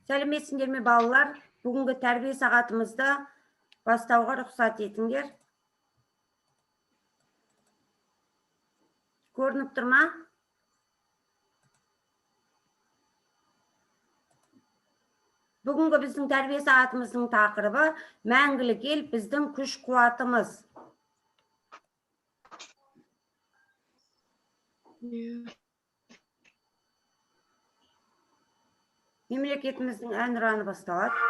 Сәлеметсіңдер ме, балалар? Бүгінгі тәрбие сағатымызды бастауға рұқсат етіңдер. Көрініп тұр ма? Бүгінгі біздің тәрбие сағатымыздың тақырыбы мәңгілік ел біздің күш қуатымыз. Мемлекетіміздің әнұраны басталады.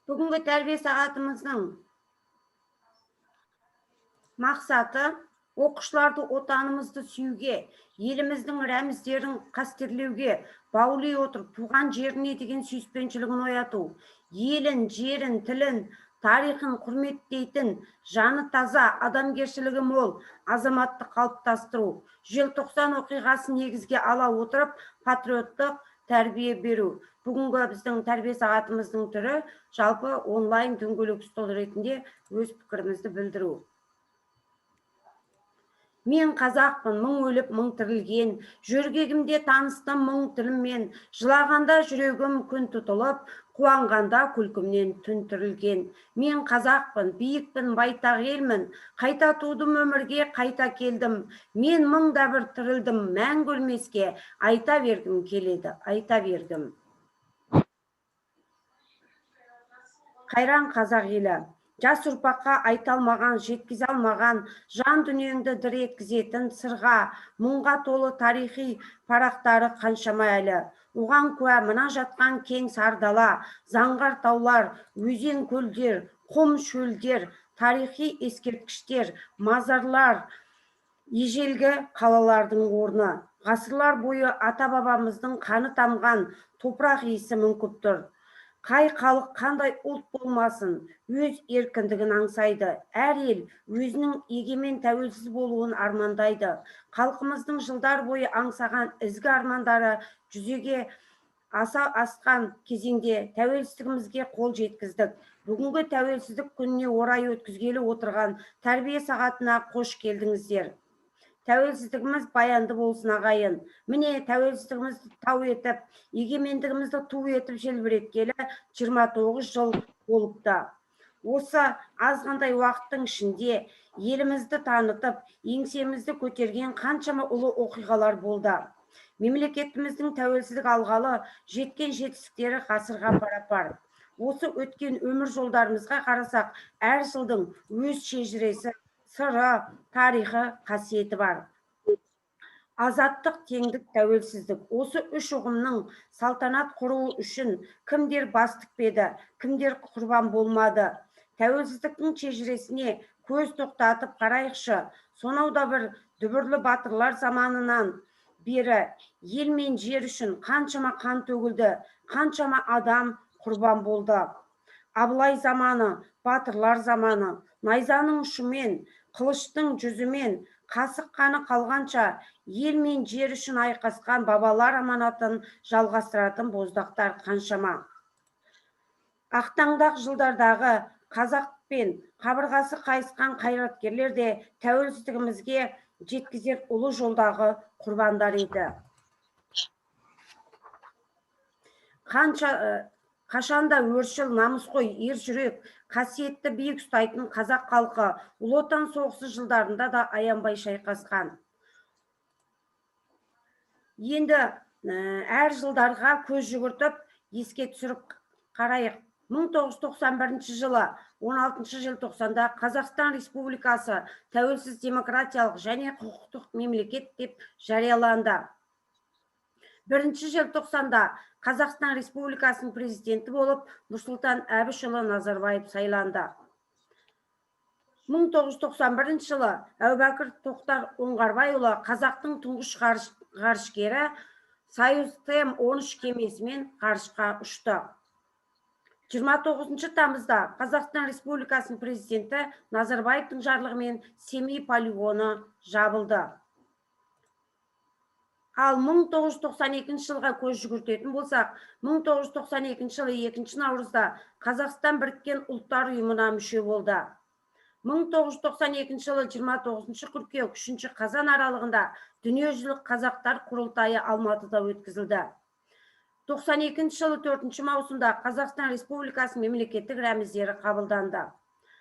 Бүгінгі тәрбие сағатымыздың мақсаты оқушыларды отанымызды сүюге, еліміздің рәміздерін қастерлеуге баули отырып туған жеріне деген сүйіспеншілігін ояту, елін, жерін, тілін, тарихын құрметтейтін, жаны таза, адамгершілігі мол азаматты қалыптастыру, желтоқсан оқиғасын негізге ала отырып патриоттық тәрбие беру. Бүгінгі біздің тәрбие сағатымыздың түрі жалпы онлайн дөңгелек стол ретінде өз пікірімізді білдіру. Мен қазақпын, мың өліп, мың тірілген, жөргегімде таныстым мың тіліммен, жылағанда жүрегім күн тұтылып, қуанғанда күлкімнен түн түрілген. Мен қазақпын, биікпін, байтақ елмін, қайта тудым өмірге, қайта келдім. Мен мың да бір тірілдім, мәңгі өлмеске, айта бергім келеді, айта бергім. Қайран қазақ елі. Жас ұрпаққа айта алмаған, жеткізе алмаған, жан дүниеңді дір еткізетін сырға, мұңға толы тарихи парақтары қаншама әлі. Оған куә мына жатқан кең сардала, заңғар таулар, өзен көлдер, құм шөлдер, тарихи ескерткіштер, мазарлар, ежелгі қалалардың орны. Ғасырлар бойы ата-бабамыздың қаны тамған топырақ иісі мүңкіп тұр. Қай халық қандай ұлт болмасын, өз еркіндігін аңсайды. Әр ел өзінің егемен тәуелсіз болуын армандайды. Халқымыздың жылдар бойы аңсаған ізгі армандары жүзеге аса асқан кезеңде тәуелсіздігімізге қол жеткіздік. Бүгінгі тәуелсіздік күніне орай өткізгелі отырған тәрбие сағатына қош келдіңіздер. Тәуелсіздігіміз баянды болсын ағайын. Міне тәуелсіздігімізді тау етіп, егемендігімізді ту етіп желбіреткелі 29 жыл болыпты. Осы азғантай уақыттың ішінде елімізді танытып, еңсемізді көтерген қаншама ұлы оқиғалар болды. Мемлекетіміздің тәуелсіздік алғалы жеткен жетістіктері ғасырға парапар. Осы өткен өмір жолдарымызға қарасақ, әр жылдың өз шежіресі, сыры, тарихы, қасиеті бар. Азаттық, теңдік, тәуелсіздік. Осы үш ұғымның салтанат құруы үшін кімдер бас тікпеді, кімдер құрбан болмады. Тәуелсіздіктің шежіресіне көз тоқтатып қарайықшы. Сонау да бір дүбірлі батырлар заманынан бері ел мен жер үшін қаншама қан төгілді, қаншама адам құрбан болды. Абылай заманы, батырлар заманы, Найзаның ұшымен, қылыштың жүзімен, қасық қаны қалғанша ел мен жер үшін айқасқан бабалар аманатын жалғастыратын боздақтар қаншама. Ақтаңдақ жылдардағы қазақ пен қабырғасы қайысқан қайраткерлер де тәуелсіздігімізге жеткізер ұлы жолдағы құрбандар еді. Қашанда өршіл, намысқой, ер жүрек, қасиетті биік ұстайтын қазақ халқы Ұлы Отан соғысы жылдарында да аянбай шайқасқан. Енді әр жылдарға көз жүгіртіп, еске түсіріп қарайық. 1991 жылы 16 желтоқсанда Қазақстан Республикасы тәуелсіз демократиялық және құқықтық мемлекет деп жарияланды. 1 желтоқсанда Қазақстан Республикасының президенті болып Нұрсұлтан Әбішұлы Назарбаев сайланды. 1991 жылы Әубәкір Тоқтар Оңғарбайұлы қазақтың тұңғыш ғарышкері Союз ТМ-13 кемесімен ғарышқа ұшты. 29 тамызда Қазақстан Республикасының президенті Назарбаевтың жарлығымен Семей полигоны жабылды. Ал 1992 жылға көз жүгіртетін болсақ, 1992 жылы 2 наурызда Қазақстан Біріккен Ұлттар Ұйымына мүше болды. 1992 жылы 29 қыркүйек 3 қазан аралығында Дүниежүзілік қазақтар құрылтайы Алматыда өткізілді. 92 жылы 4 маусымда Қазақстан Республикасының мемлекеттік рәміздері қабылданды.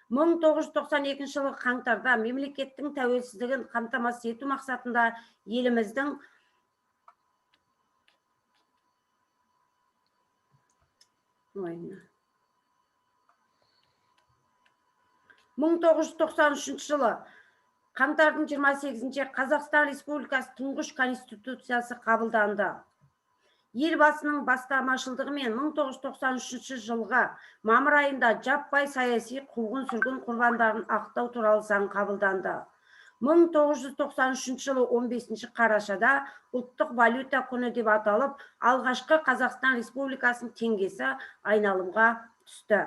1992 жылы қаңтарда мемлекеттің тәуелсіздігін қамтамасыз ету мақсатында еліміздің Ой, 1993 жылы қаңтардың 28-інде Қазақстан Республикасы тұңғыш конституциясы қабылданды. Елбасының бастамашылдығымен 1993 жылғы мамыр айында жаппай саяси қуғын-сүргін құрбандарын ақтау туралы заң қабылданды. 1993 жылы 15 қарашада ұлттық валюта күні деп аталып, алғашқы Қазақстан Республикасының теңгесі айналымға түсті.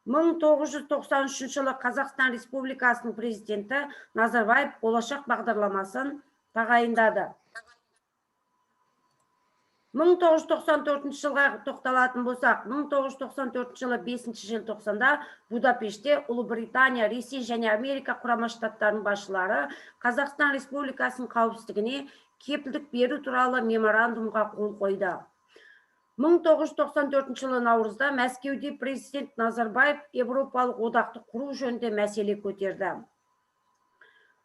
1993 жылы Қазақстан Республикасының президенті Назарбаев болашақ бағдарламасын тағайындады. 1994 жылға тоқталатын болсақ, 1994 жылы 5 желтоқсанда Будапештте Ұлыбритания, Ресей және Америка Құрама Штаттарының басшылары Қазақстан Республикасының қауіпсіздігіне кепілдік беру туралы меморандумға қол қойды. 1994 жылы наурызда Мәскеуде президент Назарбаев Еуропалық одақты құру жөнінде мәселе көтерді.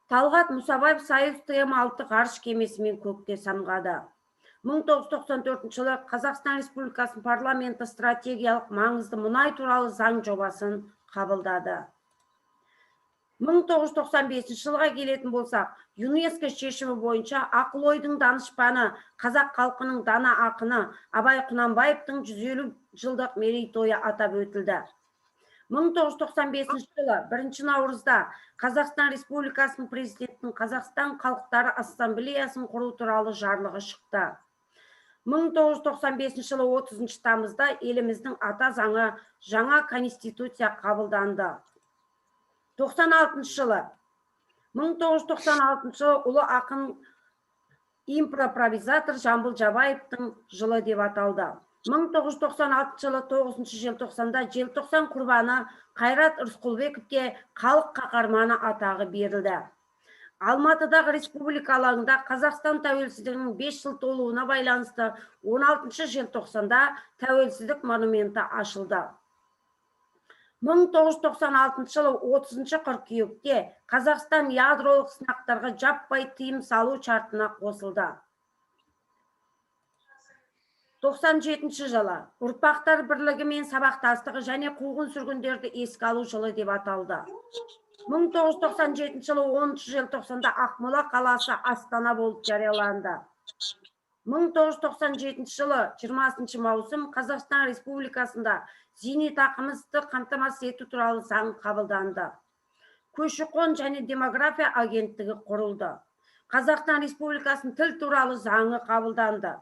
Талғат Мұсабаев Союз ТМ-6 ғарыш кемесімен көкке самғады. 1994 жылы Қазақстан Республикасының парламенті стратегиялық маңызды мұнай туралы заң жобасын қабылдады. 1995 жылға келетін болсақ, ЮНЕСКО шешімі бойынша ақыл-ойдың данышпаны, қазақ халқының дана ақыны Абай Құнанбаевтың 150 жылдық мерейтойы атап өтілді. 1995 жылы 1 наурызда Қазақстан Республикасының президентінің Қазақстан халықтары ассамблеясын құру туралы жарлығы шықты. 1995 жылы 30 тамызда еліміздің ата заңы жаңа конституция қабылданды. 96 жылы 1996 жылы ұлы ақын импровизатор Жамбыл Жабаевтың жылы деп аталды. 1996 жылы 9 желтоқсанда желтоқсан құрбаны Қайрат Рысқұлбековке халық қаһарманы атағы берілді. Алматыдағы республика алаңында Қазақстан тәуелсіздігінің 5 жыл толуына байланысты 16 желтоқсанда тәуелсіздік монументі ашылды. 1996 жылы 30 қыркүйекте Қазақстан ядролық сынақтарға жаппай тыйым салу шартына қосылды. 97 жылы ұрпақтар бірлігі мен сабақтастығы және қуғын-сүргіндерді еске алу жылы деп аталды. 1997 жылы 10 желтоқсанда Ақмола қаласы Астана болып жарияланды. 1997 жылы 20 маусым Қазақстан Республикасында зейнетақымызды қамтамасыз ету туралы заң қабылданды. Көші-қон және демография агенттігі құрылды. Қазақстан Республикасының тіл туралы заңы қабылданды.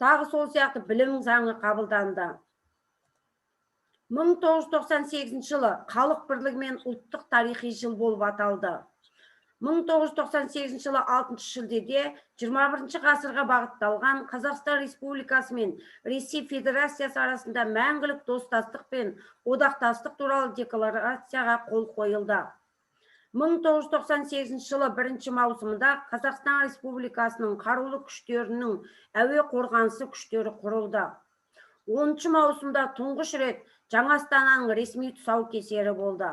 Тағы сол сияқты білім заңы қабылданды. 1998 жылы халық бірлігі мен ұлттық тарихи жыл болып аталды. 1998 жылы 6 шілдеде 21 ғасырға бағытталған Қазақстан Республикасы мен Ресей Федерациясы арасында мәңгілік достастық пен одақтастық туралы декларацияға қол қойылды. 1998 жылы 1 маусымында Қазақстан Республикасының қарулы күштерінің әуе қорғанысы күштері құрылды. 10 маусымда тұңғыш рет Жаңа Астананың ресми тұсаукесері болды.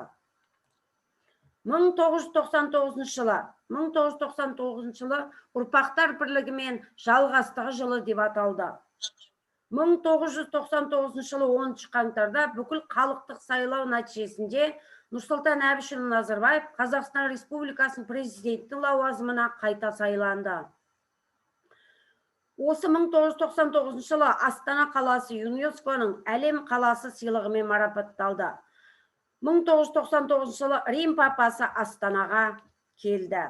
1999 жылы 1999 жылы ұрпақтар бірлігі мен жалғастығы жылы деп аталды. 1999 жылы 10 қаңтарда бүкіл халықтық сайлау нәтижесінде Нұрсұлтан Әбішұлы Назарбаев Қазақстан Республикасының президенті лауазымына қайта сайланды. Осы 1999 жылы Астана қаласы ЮНЕСКО-ның әлем қаласы сыйлығымен марапатталды. 1999 жылы Рим папасы Астанаға келді.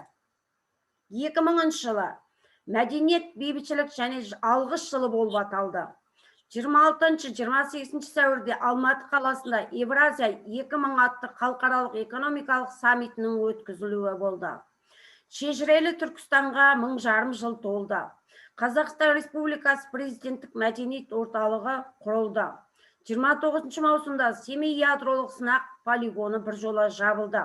2000 жылы мәдениет, бейбітшілік және алғыс жылы болып аталды. 26-28 сәуірде Алматы қаласында Евразия 2000 атты халықаралық экономикалық саммитінің өткізілуі болды. Шежірелі Түркістанға 1500 жыл толды. Қазақстан Республикасы президенттік мәдениет орталығы құрылды. 29 маусымда Семей ядролық сынақ полигоны біржола жабылды.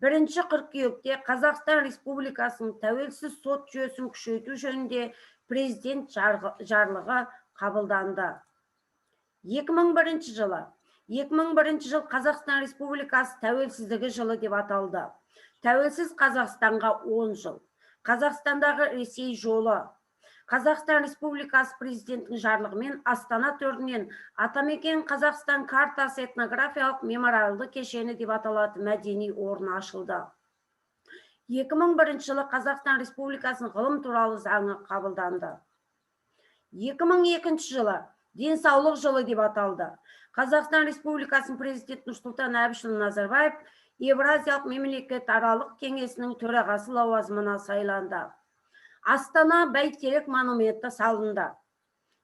1 қыркүйекте Қазақстан Республикасының тәуелсіз сот жүйесін күшейту жөнінде президент жарлығы қабылданды. 2001 жылы 2001 жыл Қазақстан Республикасы тәуелсіздігі жылы деп аталды. Тәуелсіз Қазақстанға 10 жыл. Қазақстандағы Ресей жолы. Қазақстан Республикасы президентінің жарлығымен Астана төрінен Атамекен Қазақстан картасы этнографиялық мемориалды кешені деп аталатын мәдени орын ашылды. 2001 жылы Қазақстан Республикасының ғылым туралы заңы қабылданды. 2002 жылы денсаулық жылы деп аталды. Қазақстан Республикасының президенті Нұрсұлтан Әбішұлы Назарбаев Евразиялық мемлекетаралық кеңесінің төрағасы лауазымына сайланды. Астана Бәйтерек монументі салынды.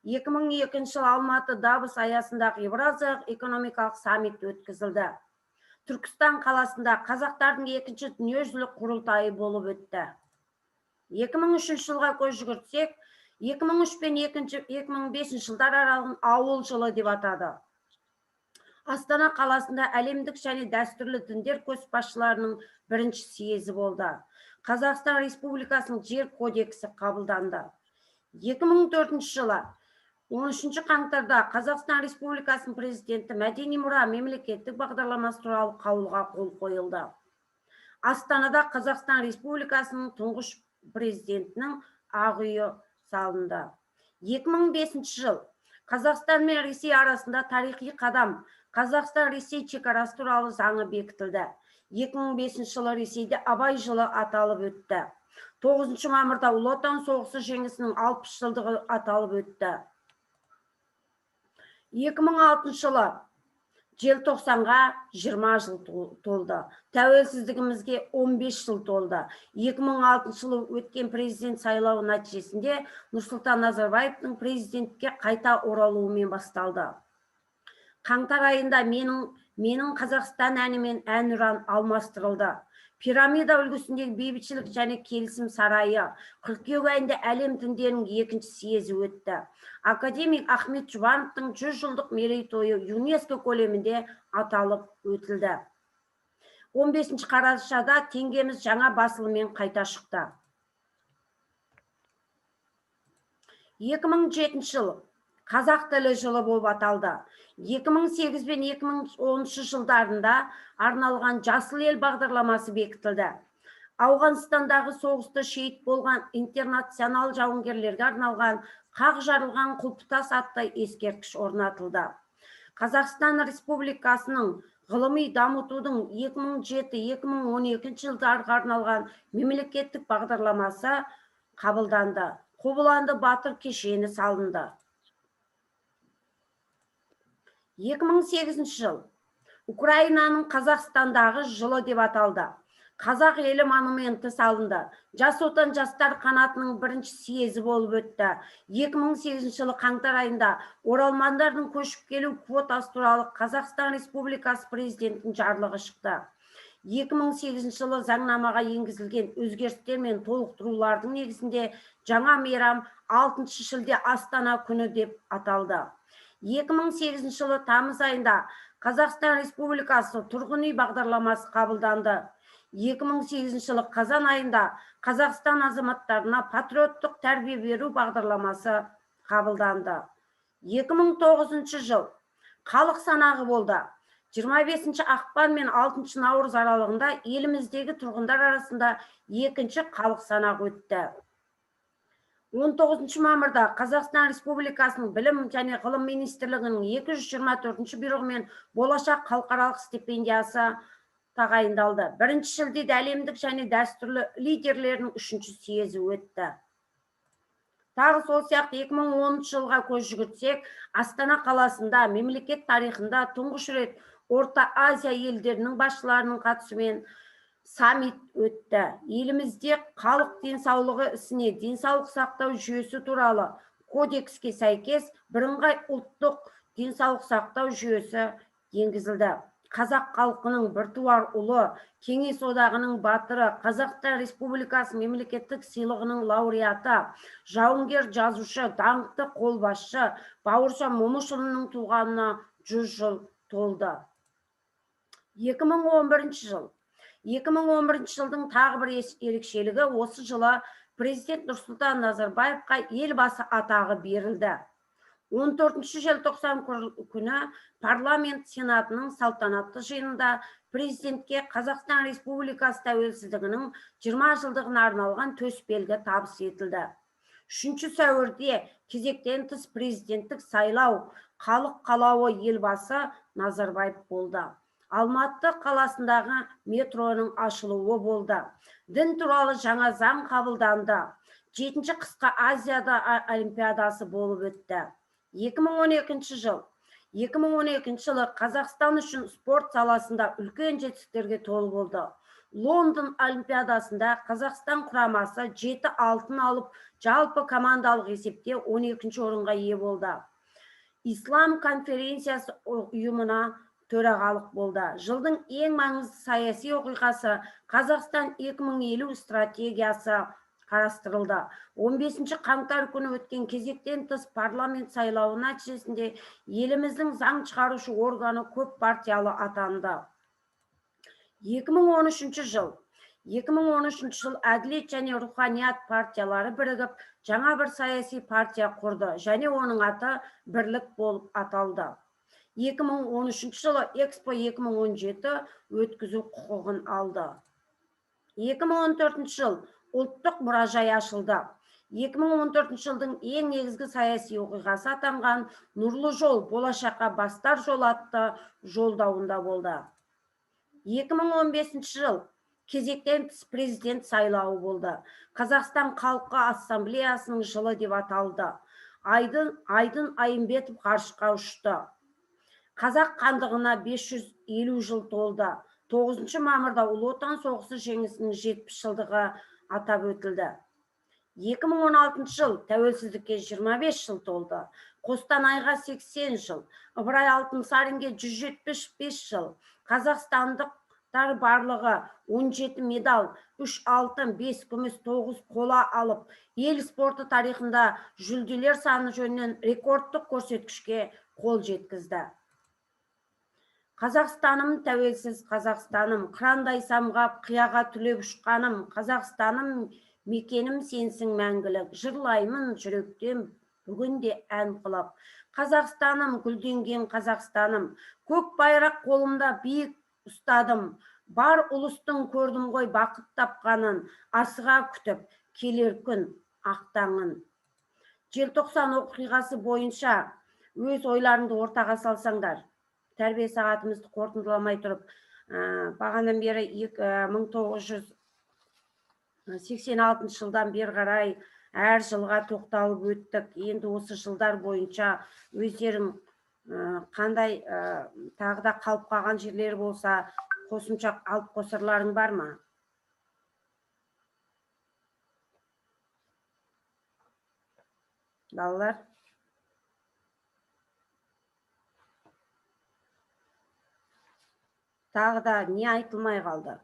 2002 жылы Алматы Давос аясындағы Евразиялық экономикалық саммит өткізілді. Түркістан қаласында қазақтардың екінші дүниежүзілік құрылтайы болып өтті. 2003 жылға көз жүгіртсек, 2003 пен 2005 жылдар аралығын ауыл жылы деп атады. Астана қаласында әлемдік және дәстүрлі діндер көшбасшыларының бірінші съезі болды. Қазақстан Республикасының жер кодексі қабылданды. 2004 жылы 13 қаңтарда Қазақстан Республикасының президенті мәдени мұра мемлекеттік бағдарламасы туралы қаулыға қол қойылды. Астанада Қазақстан Республикасының тұңғыш президентінің ақ үйі салынды. 2005 жыл Қазақстан мен Ресей арасында тарихи қадам Қазақстан-Ресей шекарасы туралы заңы бекітілді. 2005 жылы Ресейде Абай жылы аталып өтті. 9 мамырда Ұлы Отан соғысы жеңісінің 60 жылдығы аталып өтті. 2006 жылы желтоқсанға 20 жыл толды. Тәуелсіздігімізге 15 жыл толды. 2006 жылы өткен президент сайлауы нәтижесінде Нұрсұлтан Назарбаевтың президентке қайта оралуымен басталды. Қаңтар айында менің Қазақстан әнімен әнұран алмастырылды. Пирамида үлгісіндегі бейбітшілік және келісім сарайы. Қыркүйек айында әлем діндерінің екінші съезі өтті. Академик Ахмет Жұбановтың 100 жылдық мерейтойы ЮНЕСКО көлемінде аталып өтілді. 15 қарашада теңгеміз жаңа басылыммен қайта шықты. 2007 жыл Қазақ тілі жылы болып аталды. 2008 бен 2010 жылдарында арналған Жасыл ел бағдарламасы бекітілді. Ауғанстандағы соғыста шейіт болған интернационал жауынгерлерге арналған қақ жарылған құлпытас атты ескерткіш орнатылды. Қазақстан Республикасының ғылыми дамытудың 2007-2012 жылдарға арналған мемлекеттік бағдарламасы қабылданды. Қобыланды батыр кешені салынды. 2008 жыл Украинаның Қазақстандағы жылы деп аталды. Қазақ елі монументі салынды. Жас Отан жастар қанатының бірінші съезі болып өтті. 2008 жылы қаңтар айында оралмандардың көшіп келу квотасы туралы Қазақстан Республикасы президентінің жарлығы шықты. 2008 жылы заңнамаға енгізілген өзгерістер мен толықтырулардың негізінде жаңа мейрам 6 шілде Астана күні деп аталды. 2008 жылы тамыз айында Қазақстан Республикасы тұрғын үй бағдарламасы қабылданды. 2008 жылы қазан айында Қазақстан азаматтарына патриоттық тәрбие беру бағдарламасы қабылданды. 2009 жыл халық санағы болды. 25 ақпан мен 6 наурыз аралығында еліміздегі тұрғындар арасында екінші халық санағы өтті. 19 мамырда Қазақстан Республикасының Білім және ғылым министрлігінің 224 бұйрығымен Болашақ халықаралық стипендиясы тағайындалды. 1 шілдеде әлемдік және дәстүрлі лидерлерінің үшінші съезі өтті. Тағы сол сияқты 2010 жылға көз жүгіртсек, Астана қаласында мемлекет тарихында тұңғыш рет Орта Азия елдерінің басшыларының қатысуымен саммит өтті. Елімізде халық денсаулығы ісіне денсаулық сақтау жүйесі туралы кодекске сәйкес бірыңғай ұлттық денсаулық сақтау жүйесі енгізілді. Қазақ халқының біртуар ұлы, Кеңес одағының батыры, Қазақстан Республикасы мемлекеттік сыйлығының лауреаты, жауынгер жазушы, даңқты қолбасшы Бауыржан Момышұлының туғанына 100 жыл толды. 2011 жыл. 2011 жылдың тағы бір ерекшелігі, осы жылы президент Нұрсұлтан Назарбаевқа Елбасы атағы берілді. 14 желтоқсан күні парламент сенатының салтанатты жиынында президентке Қазақстан Республикасы тәуелсіздігінің 20 жылдығына арналған төсбелгі табыс етілді. 3 сәуірде кезектен тыс президенттік сайлау, халық қалауы Елбасы Назарбаев болды. Алматы қаласындағы метроның ашылуы болды. Дін туралы жаңа заң қабылданды. 7-ші қысқы Азияда олимпиадасы болып өтті. 2012 жыл. 2012 жылы Қазақстан үшін спорт саласында үлкен жетістіктерге толы болды. Лондон олимпиадасында Қазақстан құрамасы 7 алтын алып, жалпы командалық есепте 12 орынға ие болды. Ислам конференциясы ұйымына төрағалық болды. Жылдың ең маңызды саяси оқиғасы Қазақстан 2050 стратегиясы қарастырылды. 15 қаңтар күні өткен кезектен тыс парламент сайлауы нәтижесінде еліміздің заң шығарушы органы көп партиялы атанды. 2013 жыл. 2013 жыл Әділет және Руханият партиялары бірігіп, жаңа бір саяси партия құрды және оның аты Бірлік болып аталды. 2013 жылы Экспо 2017 өткізу құқығын алды. 2014 жыл ұлттық мұражай ашылды. 2014 жылдың ең негізгі саяси оқиғасы атанған Нұрлы жол болашаққа бастар жол атты жолдауында болды. 2015 жыл кезектен тыс президент сайлауы болды. Қазақстан халқы ассамблеясының жылы деп аталды. Айдын Айымбетов ғарышқа ұшты. Қазақ хандығына 550 жыл толды. 9 мамырда Ұлы Отан соғысы жеңісінің 70 жылдығы атап өтілді. 2016 жыл тәуелсіздікке 25 жыл толды. Қостанайға 80 жыл, Ыбырай Алтынсаринге 175 жыл. Қазақстандықтар барлығы 17 медаль, 3 алтын, 5 күміс, 9 қола алып, ел спорты тарихында жүлделер саны жөнінен рекордтық көрсеткішке қол жеткізді. Қазақстаным, тәуелсіз Қазақстаным, қырандай самғап, қияға түлеп ұшқаным, Қазақстаным, мекенім сенсің мәңгілік, жырлаймын жүректен бүгін де ән қылып. Қазақстаным, гүлденген Қазақстаным, көк байрақ қолымда биік ұстадым, бар ұлыстың көрдім ғой бақыт тапқанын, асыға күтіп келер күн ақ таңын. Желтоқсан оқиғасы бойынша өз ойларыңды ортаға салсаңдар. Тәрбие сағатымызды қорытындыламай тұрып, бағанадан бері 1986 жылдан бері қарай әр жылға тоқталып өттік. Енді осы жылдар бойынша өздерің қандай тағы да қалып қалған жерлер болса, қосымша алып қосарларың бар ма? Балалар? Тағы да не айтылмай қалды?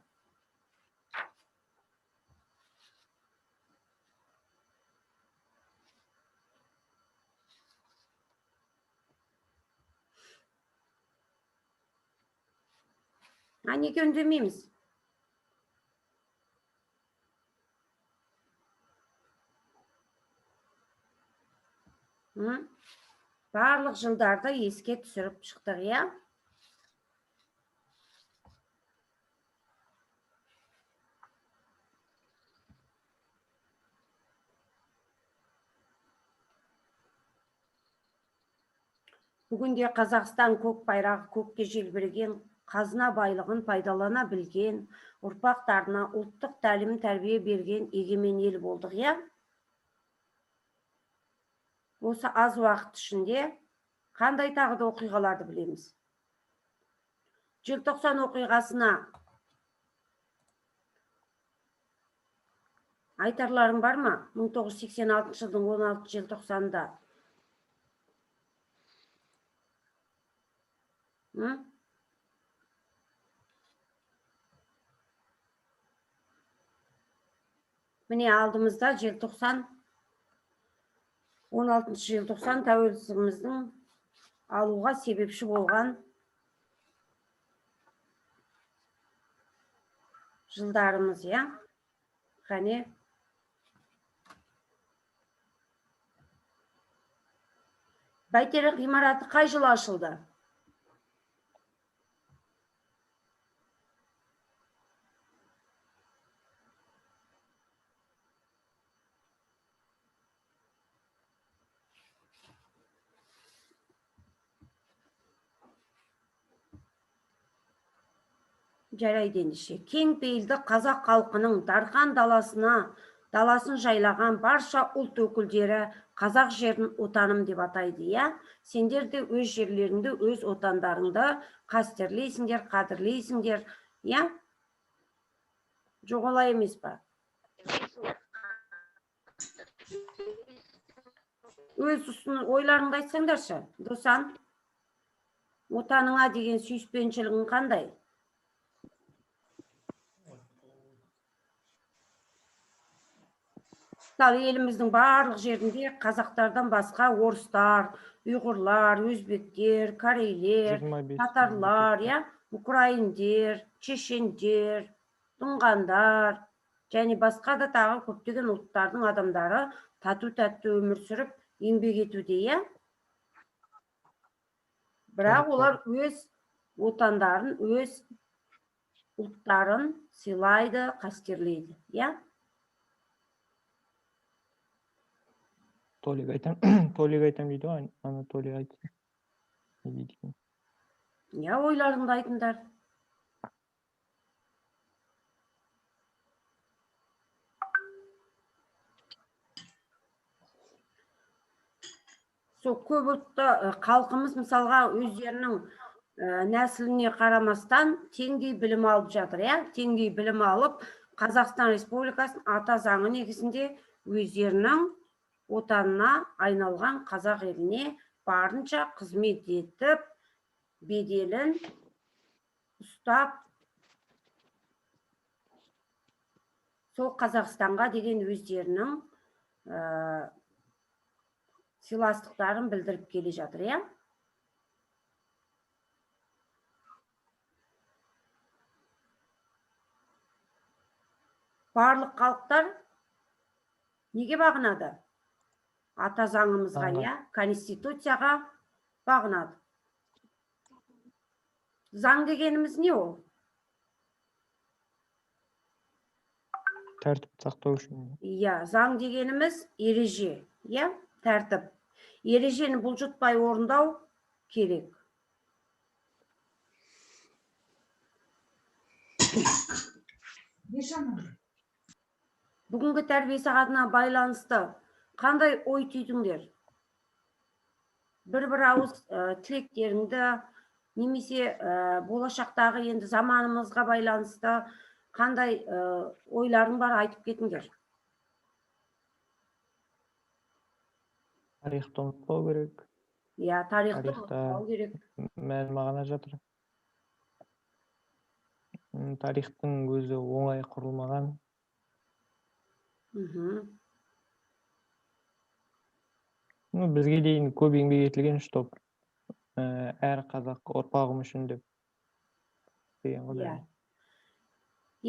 А неге үндемейміз? Барлық жылдарды еске түсіріп шықтық, иә? Бүгінде Қазақстан көк байрағы көкке желбіреген, қазына байлығын пайдалана білген, ұрпақтарына ұлттық тәлім тәрбие берген егемен ел болдық, иә? Осы аз уақыт ішінде қандай тағы да оқиғаларды білеміз? Желтоқсан оқиғасына айтарларың бар ма? 1986 жылдың 16 желтоқсанында. Міне алдымызда желтоқсан, 16 желтоқсан тәуелсіздігіміздің алуға себепші болған жылдарымыз, иә? Қане? Бәйтерек ғимараты қай жылы ашылды? Жарайды ендеше. Кең пейілді қазақ халқының дархан даласын жайлаған барша ұлт өкілдері қазақ жерін отаным деп атайды, иә? Сендер де өз жерлеріңді, өз отандарыңды қастерлейсіңдер, қадірлейсіңдер, иә? Жоқ, олай емес па? Өз ойларыңды айтсаңдаршы, Досан. Отаныңа деген сүйіспеншілігің қандай? Мысалы, еліміздің барлық жерінде қазақтардан басқа орыстар, ұйғырлар, өзбектер, корейлер, татарлар, иә, украиндер, чешендер, дұңғандар және басқа да тағы көптеген ұлттардың адамдары тату-тәтті өмір сүріп еңбек етуде, иә? Бірақ олар өз отандарын, өз ұлттарын сыйлайды, қастерлейді, иә? Толик айтам, Толик айтам дейді ғой, Анатолий айтсын. Не дейді екен? Иә, ойларыңды айтыңдар. Сол көп ұлтты халқымыз мысалға өздерінің нәсіліне қарамастан теңдей білім алып жатыр, иә? Теңдей білім алып, Қазақстан Республикасының ата заңы негізінде өздерінің отанына айналған қазақ еліне барынша қызмет етіп, беделін ұстап, сол Қазақстанға деген өздерінің сыйластықтарын білдіріп келе жатыр, иә? Барлық халықтар неге бағынады? Ата заңымызға, иә, конституцияға бағынады. Заң дегеніміз не ол? Тәртіп сақтау үшін. Иә, заң дегеніміз ереже, иә, тәртіп. Ережені бұлжытпай орындау керек. Бүгінгі тәрбие сағатына байланысты қандай ой түйдіңдер? Бір-бір ауыз тілектеріңді немесе болашақтағы енді заманымызға байланысты қандай ойларың бар, айтып кетіңдер. Тарихты ұмытпау керек. Иә, тарихты Тарихта ұмытпау керек. Мән мағына жатыр. Тарихтың өзі оңай құрылмаған. Ну, бізге дейін көп еңбек етілген, чтоб әр қазақ ұрпағым үшін деп деген ғой Иә. Бәрі.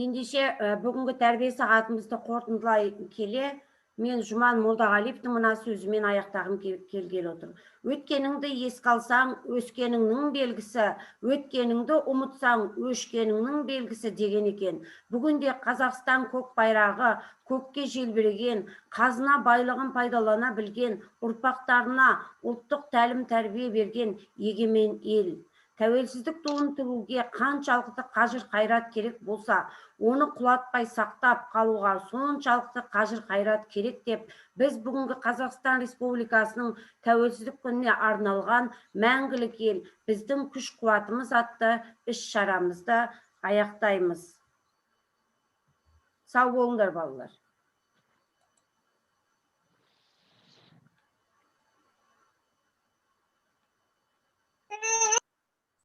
Ендеше, бүгінгі тәрбие сағатымызды қорытындылай келе, мен Жұман Молдағалиевтің мына сөзімен аяқтағым келгелі отыр: «Өткеніңді еске алсаң, өскеніңнің белгісі, өткеніңді ұмытсаң, өшкеніңнің белгісі», – деген екен. Бүгінде Қазақстан көк байрағы көкке желбіреген, қазына байлығын пайдалана білген, ұрпақтарына ұлттық тәлім тәрбие берген егемен ел. Тәуелсіздік туын тігуге қаншалықты қажыр қайрат керек болса, оны құлатпай сақтап қалуға соншалықты қажыр қайрат керек деп, біз бүгінгі Қазақстан Республикасының Тәуелсіздік күніне арналған «Мәңгілік ел – біздің күш қуатымыз» атты іс шарамызды аяқтаймыз. Сау болыңдар, балалар.